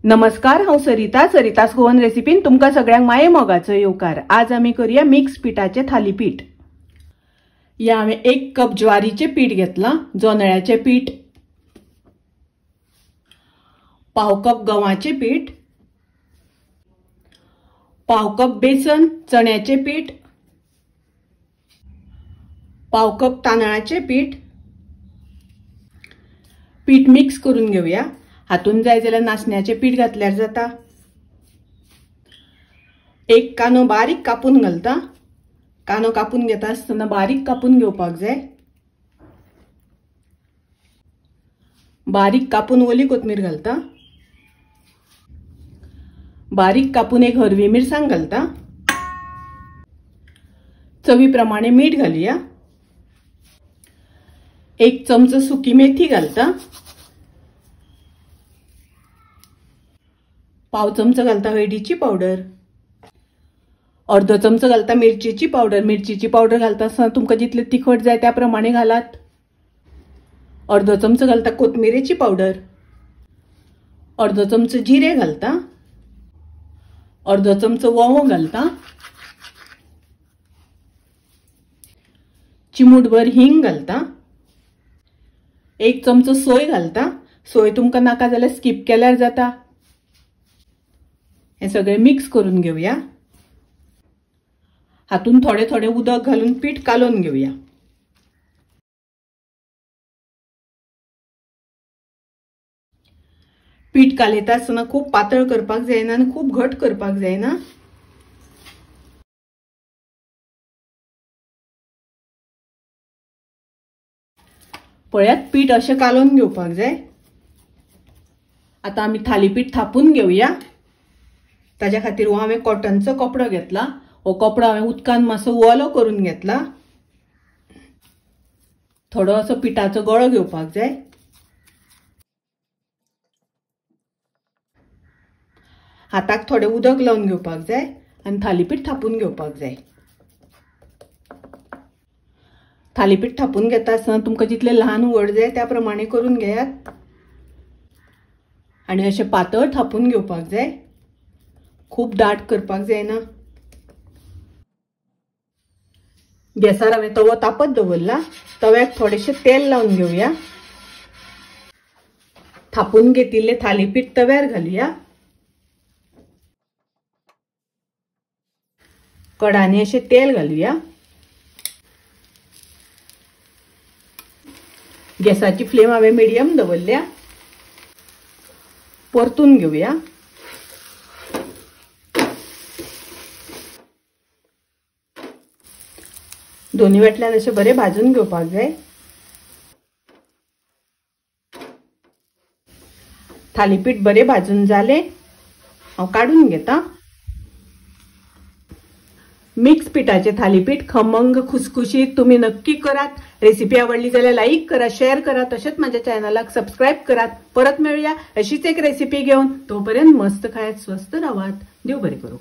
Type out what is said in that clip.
नमस्कार, हांव सरिता। सरितास गोवन रेसिपीन तुमकां सगळ्यांक माये मोगाचो येवकार। आज आमी करूया मिक्स पिठाचें थालीपीठ। या हांवें 1 कप ज्वारीचें पीठ घेतलां, जोंदळ्याचें पीठ, 1/4 कप गव्हाचें पीठ, 1/4 कप बेसन चण्याचें पीठ, 1/4 कप तांदळाचें पीठ। पीठ मिक्स करून घेऊया। हातून जाय जाल्यार नाचण्याचें पीठ घातल्यार जाता। 1 कांदो बारीक कापून घालता। कांदो कापून घेता आसतना बारीक कापून घेवपाक जाय। बारीक कापून ओली कोथमीर घालता। बारीक कापून 1 हरवी मिरसांग घालता। चवी प्रमाणे मीठ घालूया। 1 चमचो सुकी मेथी घालता। 1/4 चमचो घालता हळदीची पावडर, 1/2 चमचो घालता मिरचीची पावडर। मिरचीची पावडर घालता आसतना तुमकां जितले तिखट जाय त्या प्रमाणे घालात। 1/2 चमचो घालता कोथमिरेची पावडर, 1/2 चमचो जिरे घालता, 1/2 चमचो ओवो घालता, चिमूटभर हिंग घालता, 1 चमचो सोय घालता। सोय तुमकां नाका जाल्यार स्किप केल्यार जाता। हे सगळे मिक्स करून घेऊया। हातून थोडे थोडे उदक घालून पीठ कालोवन घेऊया। पीठ कालयता आसतना खूब पातळ करपाक जायना आनी खूब घट करपाक जायना। पळयात पीठ अशें कालोवन घेवपाक जाय। आतां आमी थालीपीठ थापून घेऊया। ताज्या खातीर हो हांवें कॉटनचो कपडो घेतला। हो कपडो हांवें उदकान मातसो ओलो करून घेतला। थोडो असो पिठाचो गोळो घेवपाक जाय। हाताक थोडें उदक लावन घेवपाक जाय आनी थालीपीठ थापून घेवपाक जाय। थालीपीठ थापून घेता आसतना तुमकां जितलें ल्हान व्हड जाय त्या प्रमाणे करून घेयात आनी अशें पातळ थापून घेवपाक जाय। खूब दाट करपाक जायना। गॅसार हांवें तवो तापत दवरला। तव्याक थोडेशें तेल लावन घेवया। थापून घेतिल्लें थालीपीठ तव्यार घालुया। कडांनी अशें तेल घालुया। गॅसाची फ्लेम हांवें मिडियम दवरल्या। परतून घेवया। दोन्ही वाटल्यान अशें बरें भाजून घेवपाक जाय। थालीपीठ बरें भाजून जालें, हांव काडून घेता। मिक्स पिठाचें थालीपीठ खमंग खुसखुशीत तुमी नक्की करात। रेसिपी आवडली जाल्यार लाईक करा, शेअर करा, तशेंच माझ्या चॅनलाक सबस्क्राईब करात। परत मेळुया अशीच एक रेसिपी घेवन। तोपर्यंत मस्त खायात, स्वस्थ रावात। देव बरें करूं।